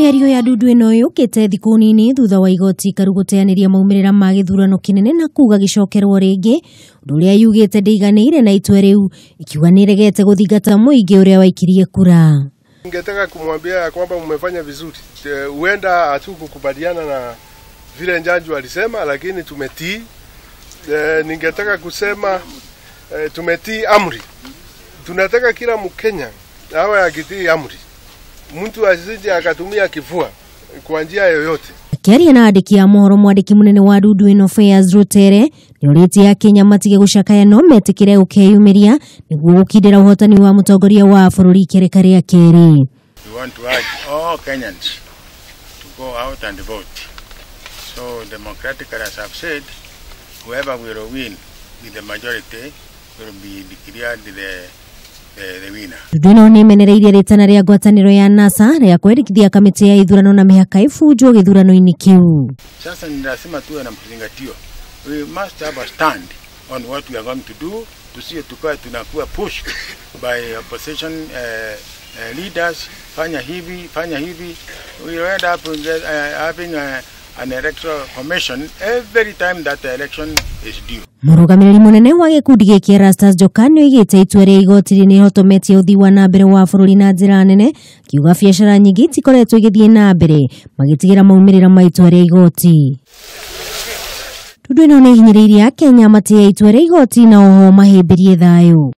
Mĩario ya ndundu ĩno yũkĩte thikũ nini thutha wa igoti karu gũteanĩria maumĩrĩra ma gĩthurano kĩnene na kuga gĩcokerwo rĩngĩ, ũndũ ũrĩa yugĩte ndĩiganĩire na itua rĩu, ikiuga nĩĩregete gũthingata mũingĩ ũrĩa waikirie kura. Ningetaka kumwambia ya kwamba mmefanya vizuri. Huenda hatukukubaliana na vile jaji alisema, lakini tumetii. Ningetaka kusema tumetii amri. Tunataka kila Mkenya awe akitii amri, mtu asije akatumia kifua kwa njia yoyote. Akĩaria na andĩki a mohoro, mwandĩki mũnene wa ndundu ĩno Faiz Rutere nĩorĩtie Akenya matige gũcakaya no metĩkĩre gũkeyumĩria nĩguo gũkindĩra ũhotani wa mũtongoria wa bũrũri ikereka rĩa kerĩ. We want to urge all Kenyans to go out and vote. So democratically, as I've said, whoever will win with the majority will be declared the winner. Ndundu ĩno nĩĩmenereirie rĩtana rĩa ngwatanĩro ya NASA rĩa kwendekithia kamĩtĩ ya ithurano na mĩhaka ĩbunjwo gĩthurano-inĩ kĩu. Sasa ni lazima tuwe na mzingatio. We must have a stand on what we are going to do, tusije tukawa tunakuwa pushed by opposition leaders, fanya hivi, fanya hivi. We will end up having an electoral commission every time that the election is due. Mũrũgamĩrĩri mũnene wa gĩkundi gĩkĩ Erastus Njoka nĩoigĩte itua rĩa igoti nĩrĩhotometie ũthii wa na mbere wa bũrũri na njĩra nene, akiuga biacara nyingĩ itikoretwo igĩthiĩ na mbere magĩtigĩra maumĩrĩra ma itua rĩa igoti. Ndundu ĩno nĩĩhinyĩrĩirie Akenya matĩye itua rĩa igoti na oho mahĩmbĩrie thayũ.